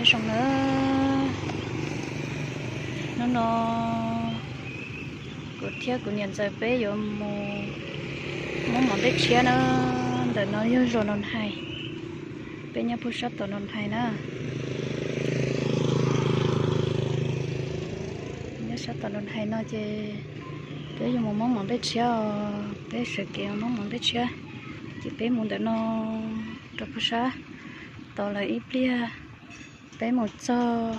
Nyob zoo na, hnub no kuv thiab kuv niam ntxawm peb yuav mus muab mov nplej tshiab na. Ntawm no yog zos Nus Hais, peb nyob puag sab tom Nus Hais na. Nyob sab tom Nus Hais no ces peb yuav mus muab mov nplej tshiab os, peb sawv kev mus muab mov nplej tshiab. Ces peb mus ntawm no rau puag sab tod lawm ib pliag, peb mus txog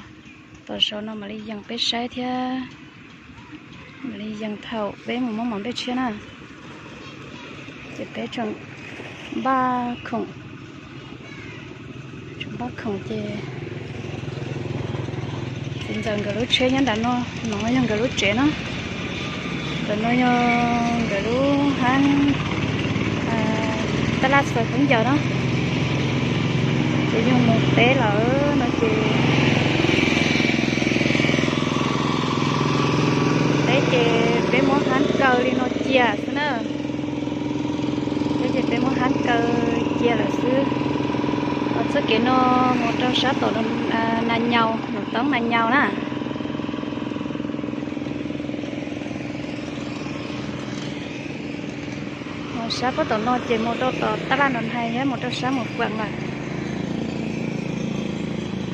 tom zos no mam li yees peb saib thiab, mam li yees thaum peb mus muab mov nplej tshiab na. Ces peb tseem npaj khoom, tseem npaj khoom ces txiv ntxawm nkawd lub tsheb nyob nram no, no yog nkawd lub tsev na. Ntawm no yog nkawd lub hab tab laj xaws khaub ncaws na. Ces yog mus teb lawm no ces, teb ces peb muab hab kaw li no cia xwb na. Teb ces peb muab hab kaw cia lawm xwb. Txoj kev no mus rau sab tom Nas Nyaus, Nus Toob Nas Nyaus na. Sab pob tom no ces mus rau tom tab laj Nus Hais thiab mus rau sab Mus Faas lawm.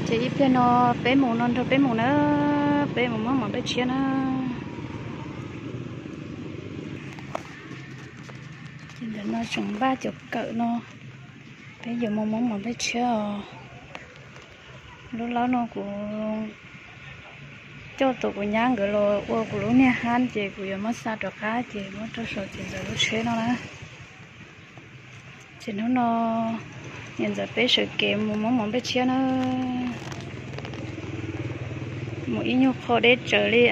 Ces ib pliag no peb mus no nrog peb mus na, peb mus muab mov nplej tshiab na. Ces ntawm no tseem npaj cov kawm no, peb yuav mus muab mov nplej tshiab os. Lub laub no kuv coj tau kuv nyab nkawd los ua kuv lub niag hab ces kuv yuav muab xa rov qab ces muab rau saum txiv ntxawm lub tsheb no na. Ces hnub no niam ntxawm peb sawv kev mus muab mov nplej tshiab na. Mus ib nyuag qho deb tsawv li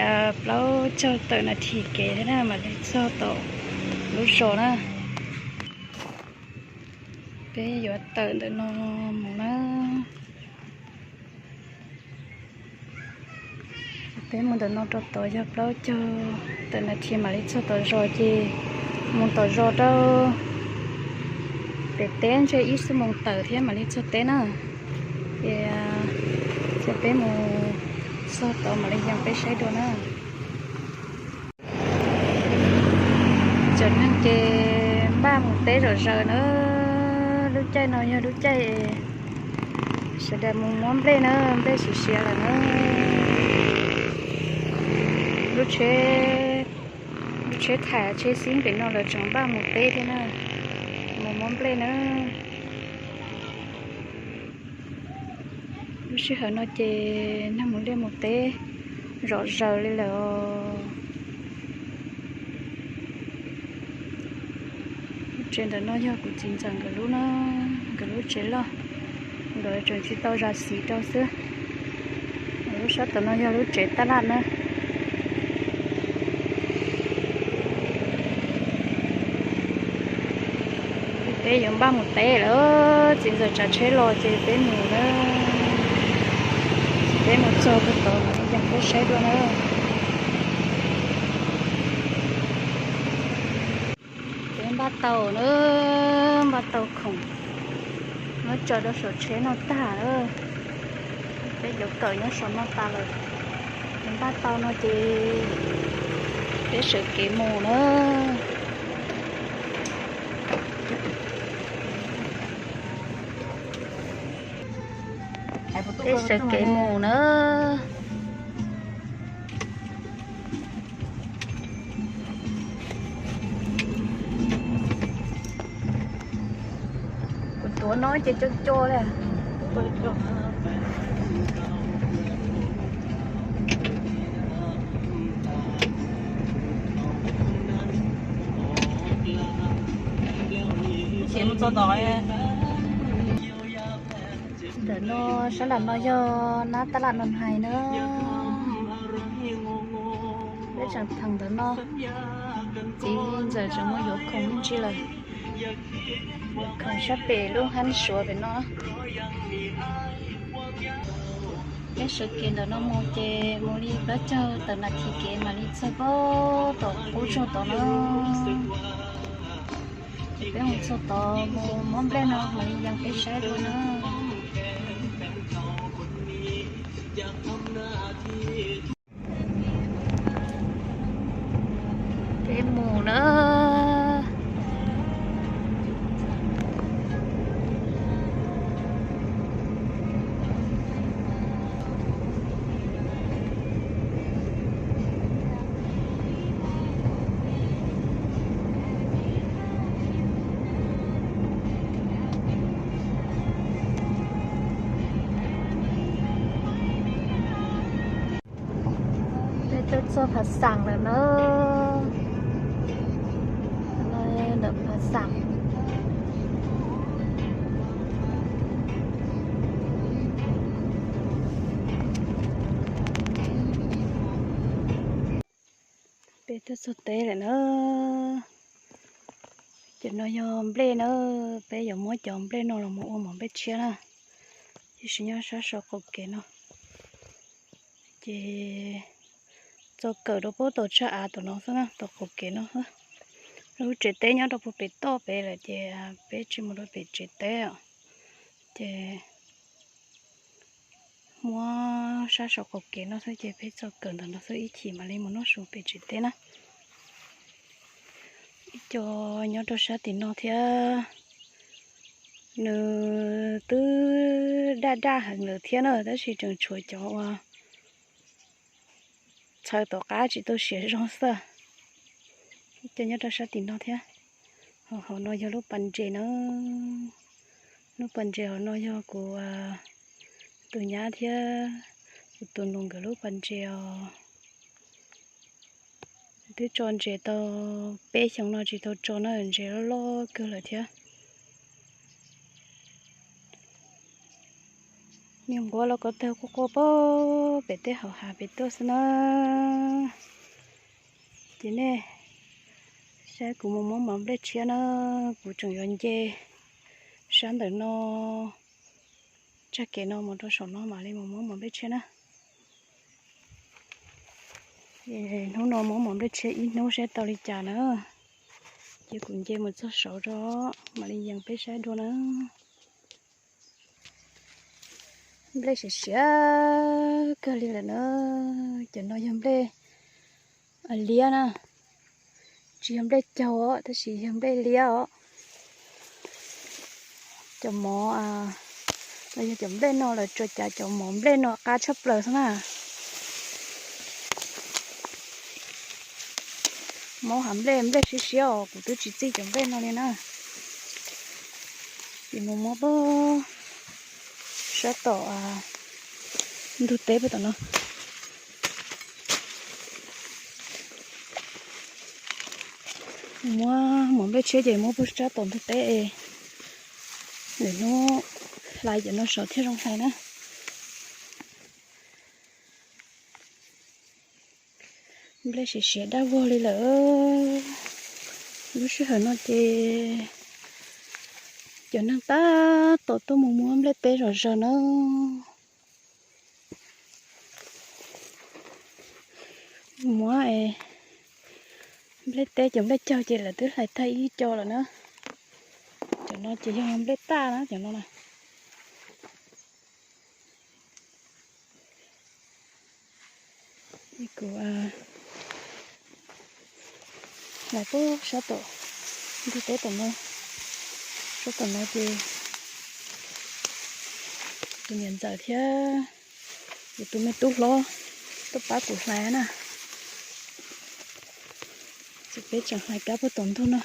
plaub caug tawm nas this kev thiab na mam li txog tom lub zos na. Peb yuav tawm ntawm no mus na. Peb mus ntawm no rau tod yog plaub caug tawm nas this mam li txog tom zos ces mus tom zos rau pem teb ntshe ib xuab moos tawm thiab mam li txog teb na. Ces cia peb mus txog tod mam li yees peb saib dua na. Tseem neeg ces npaj mus teb zom zaws na. Lub caij no yog lub caij sawv daws mus muab nplej na, nplej siav siav lawm na. Lub tsheb, lub tsheb thav tsheb xib pem no lawv tseem npaj mus teb thiab na, mus muab nplej na. Lub sij hawm no ces neeg mus liaj mus teb zom zaws li lawm os. Lub tsev ntawm no yog kuv txiv ntxawm nkawd lub na, nkawd lub tsev loj, nkawd tseem tsis tau zam xis rau xwb. Lub sab tom no yog lub tsev taj laj na. Peb yuav npaj mus teb lawm, txiv ntxawm tsav tsheb los ces peb mus na. Peb mus txog puag tod mas yees peb saib dua na. Peb npaj tau na, npaj tau khoom nyob tso rau saum tsheb no tag. Peb cov kawm nyob saum no tas lawm, npaj tau no ces peb sawv kev mus na. Peb sawv kev mus na. Kuv tuav no ces co co li. Ntawm no sab nram no yog nab tab laj no hais na. Peb tseem theem ntawm no, txiv ntxawm tseem mus yuav khoom me ntsis lawm. Yuav khoom sab pem lub hab suav pem no. Peb sawv kev ntawm no mus ces mus li plaub caug tawm nas this kev mam li txog pem tom qub zog tod na. Ces peb mus txog tod mus muab nplej no mam li yees peb saib dua na. Txog Phav Xaam lawm na. Ntawm Phav Xaam. Peb twb txog teb lawm na. Cov no yog nplej na, peb yuav muab cov nplej no los mus ua mov nplej tshiab na. Tiam sis nyob sab saum qaum kev no. Ces txo kawm rau puag tom tshaj av tom no xwb na, tom qaum kev no xwb. Lub tsev teb nyob rau puag pem toj pem lawm ces peb tsis mus rau pem tsev teb os. Ces muab sab saum qaum kev no xwb ces peb txo kawm ntawm no xwb, ib chim mam li mus noj su pem tsev teb na. Ib co nyob rau sab tim no thiab, nws twb daj daj heev lawm thiab na, tab sis tseem tshuav cov uas txhaws tom qab tsis tau siav zoo xwb. Ib co nyob rau sab tim no thiab. Ho hauv no yog lub pas ntses na. Lub pas ntses hauv no yog kuv tus nyab thiab kuv tus nus nkawd lub pas ntses os. Twb tso ntses tau peb xyoos no tsis tau tso na, ntses loj loj kawg lawm thiab. Niag nquab los ko taw quaj quaj pem tej hauv hav pem tuaj xwb na. Ces nej saib kuv mus muab mov nplej tshiab na, kuv tseem yuav nce sab ntawm no, tshaj kev no mus rau saum no mam li mus muab mov nplej tshiab na. Hnub no muab mov nplej tshiab ib hnub saib tau li cas na. Ces kuv nce mus txog saud rau mam li yees peb saib dua na. Nplej siav siav kawg li lawm na. Cov no yog nplej liab na, tsis yog nplej caug os, tab sis yog nplej liab os. Cov mov, los yog cov nplej no lawv tsuas cav cov mov nplej no qab tshaj plaws xwb na. Mob hav nplej, nplej siab siab os, kuv twb tsis txij cov nplej no li na. Ces mus muab sab tom ntug teb puag tom no. Muab mov nplej tshiab ces muab puag sab tom ntug teb, lwm hnub hlais cov no saud thiaj zoo hlais na. Nplej siav siav dab vog li lawm. Lub sij hawm no ces cov neeg tab tom tuaj mus muab nplej teb zom zaws na. Muab nplej teb, cov nplej caug ces lawv twb hlais tag ib co lawm na. Cov no ces yog nplej taj na, cov no na. Kuv hlais puag sab tom ntug teb tom no, sab tom no ces kuv niam ntxawm thiab kuv tus me tub hlob tuaj pab kuv hlais na. Ces peb tseem hlais kab puag tom ntug no,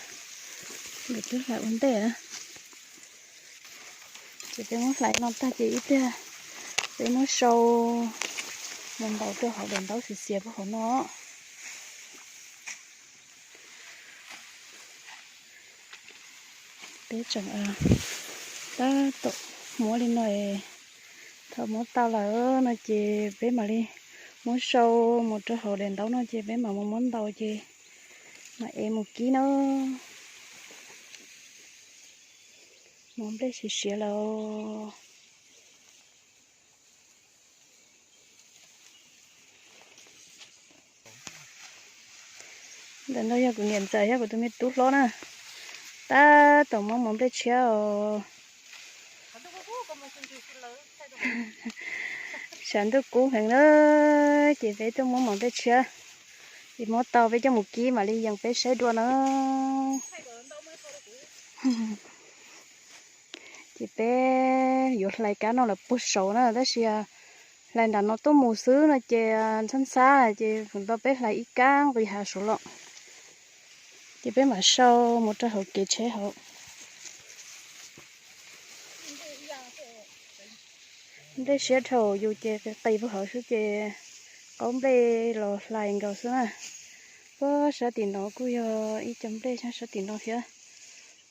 nkawd twb hlais ua ntej na. Ces peb muab hlais no tag ces ib pliag peb muab sau mus ntaus rau hauv daim ntaub xiav xiav puag hauv no. Peb tseem tab tom muab li no, thaum muab tau lawm no ces peb mam li muab sau mus rau hauv daim ntaub no ces peb mam mus muab ntaus ces mam ev mus kib na. Mov nplej siav siav lawm. Ntawm no yog kuv niam ntxawm thiab kuv tus me tub hlob na, tab tom muab mov nplej tshiab os. Sab ntuj kub heev na, ces peb tuaj muab mov nplej tshiab, ces muab tau peb coj mus kib mam li yees peb saib dua na. Ces peb yuav hlais kab no lawm puag saud na, tab sis hlais nram no tuaj mus xwb no ces ntxhab ntxhab ces kuv nto peb hlais ib kab nqis hav saud los. Ces peb mam sau mus rau hauv kev tsheb hauv. Nplej siab dhau yus ces qis puag hauv xwb ces qaub nplej los hlais nkaus xwb na. Puag sab tim no kuj yog ib co nplej sab tim no thiab.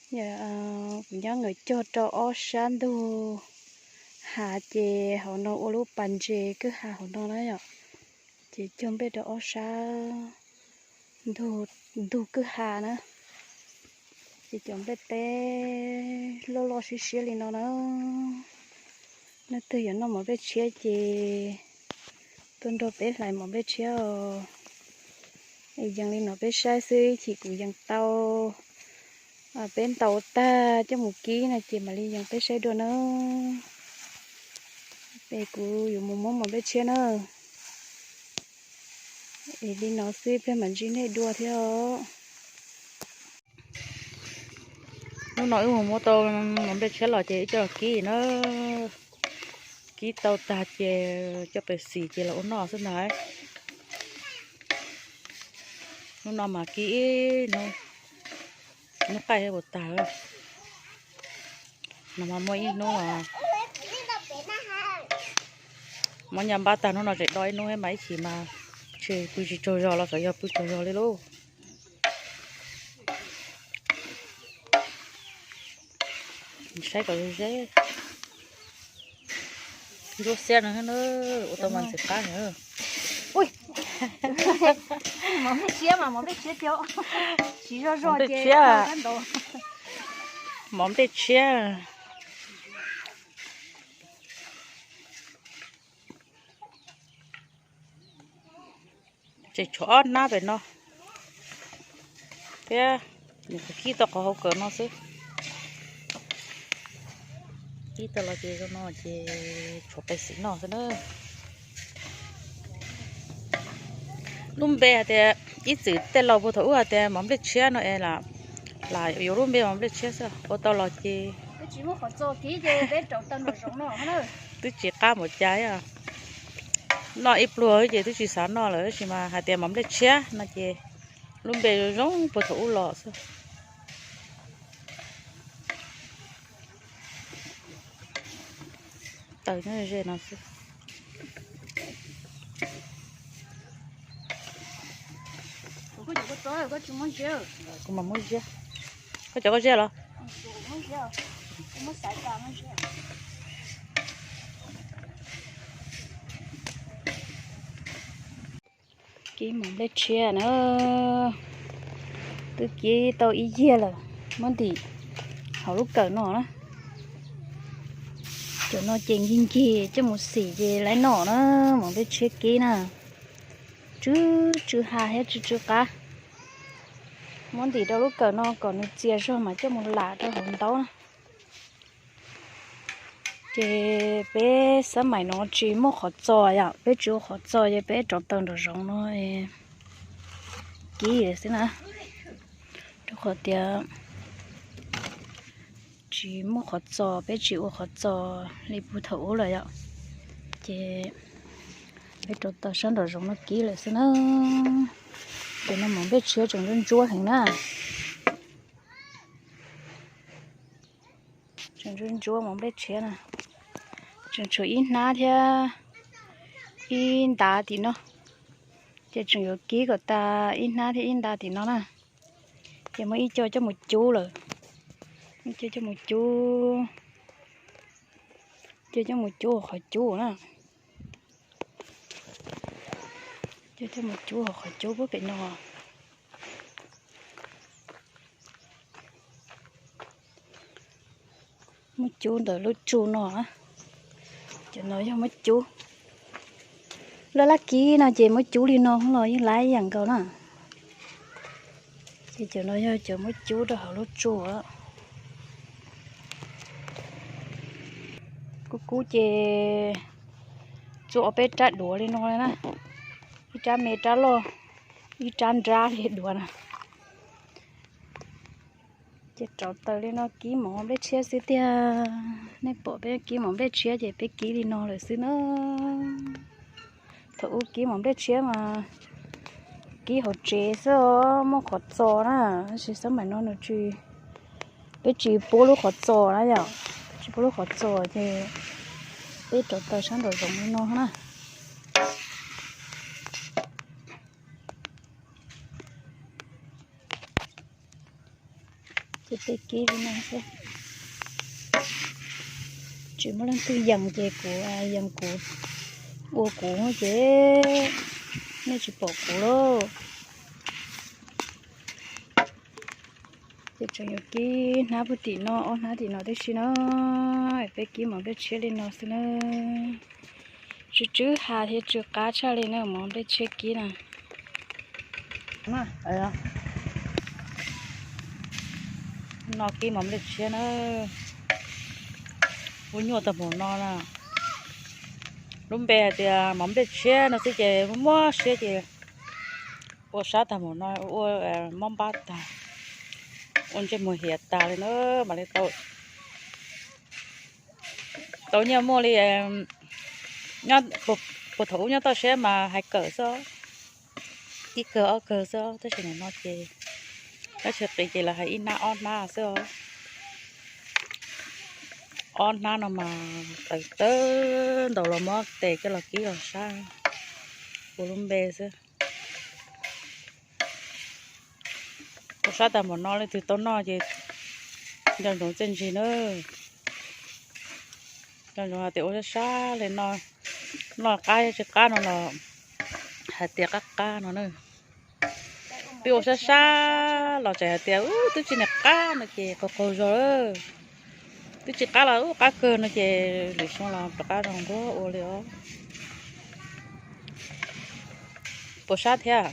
Kuv nyab nkawd cog rau ob sab ntug hav ces hauv no ua lub pas ntses kwj ha hauv no na yom. Ces cog nplej rau ob sab ntug kwj ha na. Ces cov nplej teb loj loj siab siab li no na. Leej twg yuav noj mov nplej tshiab ces tuaj nrog peb hlais mov nplej tshiab os. Es yees li no peb saib xwb, ib chim kuv yees tau, peb ntaus tag coj mus kib no ces mam li yees peb saib dua na. Es kuv yuav mus muab mov nplej tshiab na. Es li no xwb peb mam ntsib nej dua thiab os. Hnub no wb mus muab tau mov nplej tshiab los ces wb coj los kib na. Kib tau tag ces coj pem xim ces los ua noj xwb ntag. Hnub no mas kib ib hnub, hnub qaij puas tag. No mas muaj ib hnub, muab nyiaj npab tag hnub no tseem do ib hnub mas ib chim mas tsis pw tsis tsaug zog los xyov yog pw tsaug zog li lauj. Saib kom ze, ntsuab xiab no, ua tau mas ntxim qab. Mov nplej tshiab mas, mov nplej tshiab tiag, siv zog zog ces, mov nplej tshiab. Tseem tshuav ob hnab pem no thiab, nws kuv kib tau qhov hauv kawm no xwb. Kib tau los ces zoo no ces tshuav pem xim noj xwb na. Lub npe hais tias, ib txwm tej laus puag thaum ub hais tias mov nplej tshiab no es lam yuav lub npe mov nplej tshiab xwb, ua tau los ces twb tsis qab npaum cas, noj ib pluag ces twb tsis xav noj lawm, tab sis mas hais tias mov nplej tshiab no ces lub npe zoo puag thaum ub los xwb. Taws nyob ze no xwb. Kuv mam muab ziab. Koj cov koj ziab los? Kib mov nplej tshiab na, twb kib tau ib yiag lawm, muab ntim hauv lub kawm no na. Cov no ces nkig nkig coj mus xim ces lawv noj na, mov nplej tshiab kib na. Tsw tsw ha thiab tsw tsw qab. Muab ntim rau lub kawm no kom nws txias zog mas coj mus lam rau hauv ntaub na. Ces peb xab maim no tsis muaj qhov txos yom, peb tsis ua qhov txos ces peb rauv taws nraum zoov no kib xwb na. Rau qhov tias tsis muaj qhov txos, peb tsis ua qhov txos li puag thaum ub lawm yom. Ces peb rauv taws sab nraum zoov no kib lawm xwb na. Ces no mov nplej tshiab tseem ntsuab ntsuab heev na. Tseem ntsuab ntsuab mov nplej tshiab na. Tseem tshuav ib hnab thiab ib nta tim no. Ces tseem yuav kib kom tas ib hnab thiab ib nta tim no na. Ces muaj ib co coj mus cub lawm. Ib co coj mus cub, co coj mus cub qhov cub na. Coj coj mus cub hauv qhov cub puag pem no. Muab cub ntawm lub tsu no. Cov no yog muab cub, laj laj kib no ces muab cub li no los yeej lab ib yam nkaus na. Ces cov no yog cov muab cub rau hauv lub tsu. Kub kub ces txua ob peb rab duav li no na, ib rab me rab loj, ib rab nrab li duav na. Ces rauv taws li no kib mov nplej tshiab xwb tiag. Nej pom peb kib mov nplej tshiab ces peb kib li no lawm xwb na. Thaum ub kib mov nplej tshiab mas kib hauv tsev xwb, muaj qhov txos na, tab sis xab maim no nws tsis, peb tsis pub lub qhov txos na yom, tsis pub lub qhov txos ces peb rauv taws sab nraum zoov li no na. Ces kib li no xwb. Tsis muaj leej twg yees ces kuv yees kuv, ua kuv ces nej tsis pom kuv lauj. Ces tseem yuav kib hnab puag tim no, ob hnab tim no tib si na. Peb kib mov nplej tshiab li no xwb na. Tsw tsw ha thiab tsw qab tshaj li na, mov nplej tshiab kib na. No kib mov nplej tshiab na. Ua nyuaj tag npaum no na. Lub npe hais tias mov nplej tshiab no xwb ces muaj muaj siab ces ua sab tag npaum no, ua mob npab tag, ua ntsej muag hiav tag li na mam li tau, tau nyiaj muaj li. Puag thaum ub nyob toj siab mas hais kawm xwb, ib kawg ob kawg xwb, tab sis nim no ces nyob tsis qis ces lawv hais ib hnab ob hnab xwb os. Ob hnab no mas tawv tawv ntaus los muab tes coj los kib los sab ua lub npe xwb. Ua sab tag npaum no leej twg tau noj ces nco ntsoov txiaj ntsig na. Nco ntsoov hais tias ua sab sab li no, noj qab tsis qab no los hais tias qab qab no na. Twb ua sab sab los tseem hais tias twb tsis niam qab no ces qaug qaug zog lawm. Twb tsis qab los ub qab kawg no ces lwm xyoo los rov qab zoo nkuab ua li os. Puas sab thiab?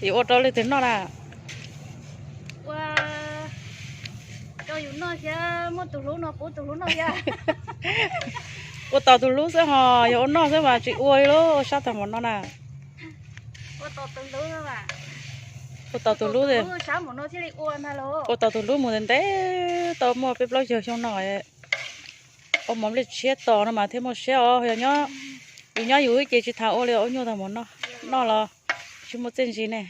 Yuav ua rau leej twg noj na? Ua rau yus noj thiab muaj tus hlub no pub tus hlub noj thiab. Ua tos tus hlub xwb ho, yog ua noj xwb mas tsis ua li lauj, sab tag npaum no na. Ua tos tus hlub, ua tos tus hlub mus ntev ntev tau muaj peb plaub caug xyoo no. Ua mov nplej tshiab tos no mas thiaj muaj siab os. Yog nyob, yus nyob yus ib ce tsis tas ua li ua nyuaj tag npaum no, noj los tsis muaj txiaj ntsig ne.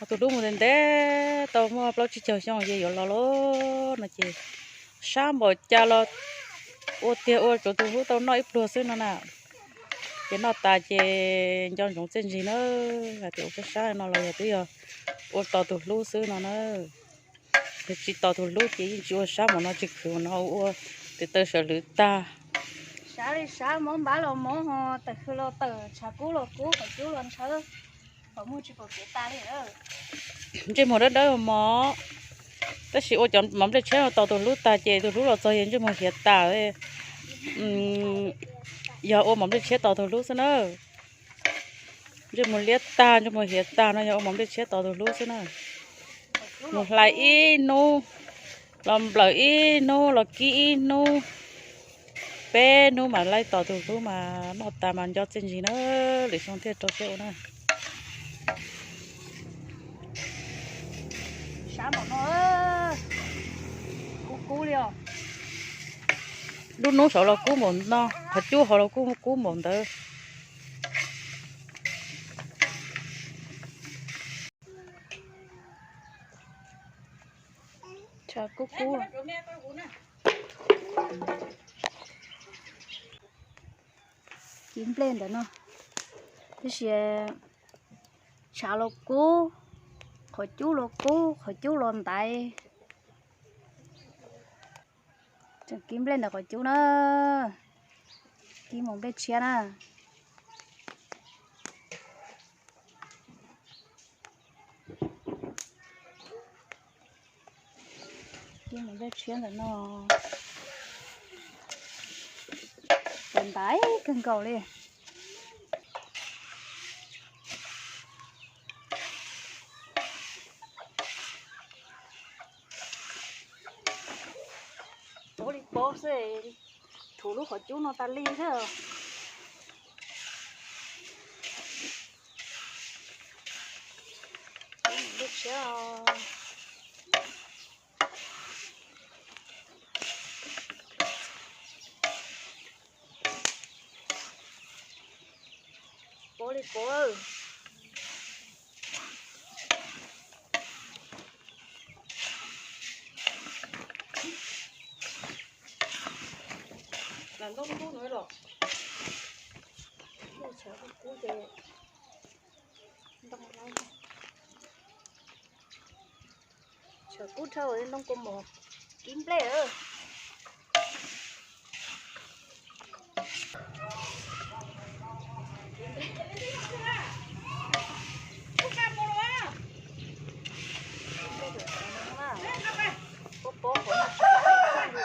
Ua tus hlub mus ntev ntev tau muaj plaub tsib caug xyoo ces yuav los lauj no ces sab npaum cas los ua tiag ua rau tus hlub tau noj ib pluag xwb no na. Ces noj tas ces nco ntsoov txiaj ntsig na, hais tias ua sab sab no los yog twb yog ua tos tus hlub xwb no na. Yog tsis tos tus hlub ces yeej tsis ua sab npaum no, tsis khwv npaum no, ua tes taw sawv lwv tag. Sab li sab, mob npab los mob ho, tawm hws los tawm, tshav kub los kub, qhov cub los ntshaw, qhov muag tsis pom kev tas li. Ntsej muag dawb dawb mos, tab sis ua cov mov nplej tshiab no tos tus hlub tag ces tus hlub los txog ces ntsej muag hiav tas. Yog ua mov nplej tshiab tos tus hlub xwb na. Ntsej muag liab tag, ntsej muag hiav tag no yog ua mov nplej tshiab tos tus hlub xwb na. Mus hlais ib hnub, los nplawm ib hnub, los kib ib hnub, peb hnub mas laib tos tus hlub mas noj tas mas nco txiaj ntsig na, lwm xyoo thiaj rau siab ua na. Lub hnub saud los kub npaum no, qhov cub hauv los kuj kub npaum ntawd. Tshav kub kub. Kib nplej ntawm no, tab sis tshav los kub, qhov cub los kub, qhov cub los ntaiv. Tseem kib nplej ntawm qhov cub na, kib mus nplej tshiab na. Kib mus nplej tshiab ntawm no, ntaiv kawg nkaus li. Pov li pov xwb, thuv lub qhov cub no tas li xwb. Nplej tshiab. Pov li pov. Lam ntoo ntub no los muaj tshav kub kub ces Tshav kub dhau ntoo kua muag kib nplej. Pob pob qhov no tsis pom ib txoj li.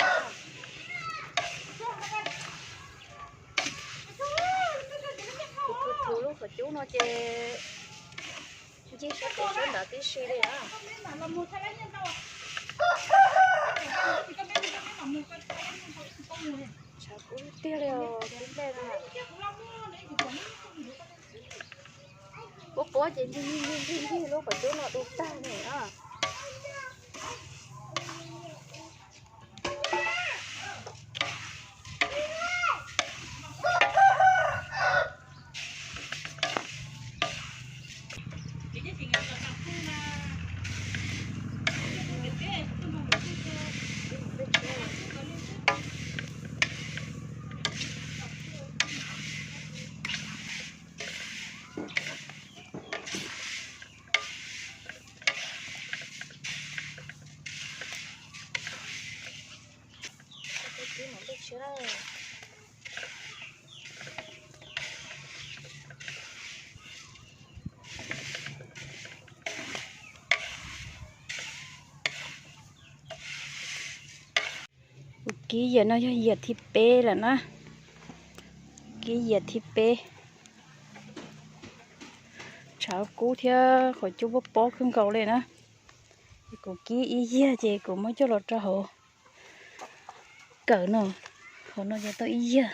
Kuv thu thu lub qhov cub no ces ncig sab pem sab nrad tib si li na. Tshav kub tiag li os, kib nplej na. Pob pob ces ncig ncig ncig ncig lub qhov cub no du tag li na. Kuv kib yias no yog yias thib peb lawm na. Kib yias thib peb. Tshav kub thiab qhov cub pob pob kawg nkaus li na. Kuv kib ib yias ces kuv muab coj los rau hauv kawm no. Hauv no ces tau ib yias.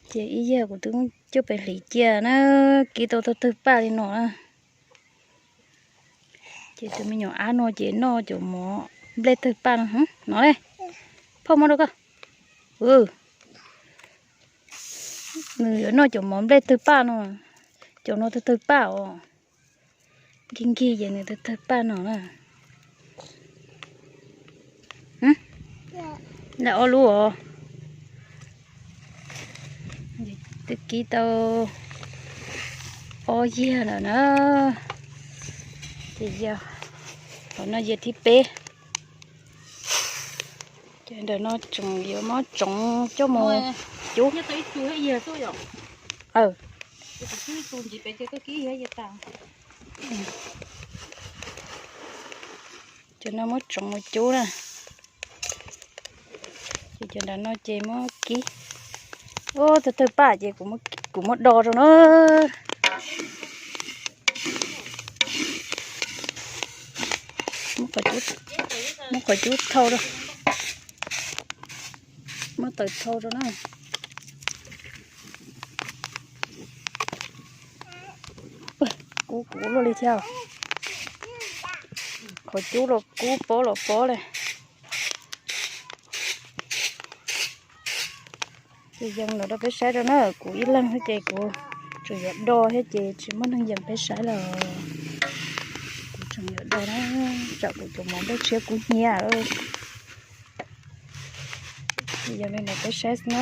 Ces ib yias kuv twb muab coj pem hliv cia na, kib tau tawg tawg paj li no na. Ces tus me nyuam ab no ces noj cov mov nplej tawg paj no, no ne. Phauj, muab rau koj. Nws yuav noj cov mov nplej tawg paj no, cov no tawg tawg paj os. Nkig nkig ces nws tawg tawg paj no na. Lam ob lub os. Twb kib tau ob yias lawm na. Ces yog qhov no yias thib peb. Ces ntawm no tseem yuav muab tsoov coj mus cub. Cov no muab tsoov mus cub na. Ces cov nram no ces muab kib. Ub, tawg tawg paj ces kuv muab do rau na. Muab qhov cub thau rau. Muab taws thau rau na. Kub kuv luaj li thiab. Qhov cub los kub, pob los pob li. Ces yees los rau peb saib rau na, kuv ib leeg xwb ces kuv tseem yuav do thiab ces tsis muaj neeg yees peb saib lawm. Kuv tseem yuav do na, tsam kuv cov mov nplej tshiab kub hnyiab. Ces yog li ntawd peb saib xwb na.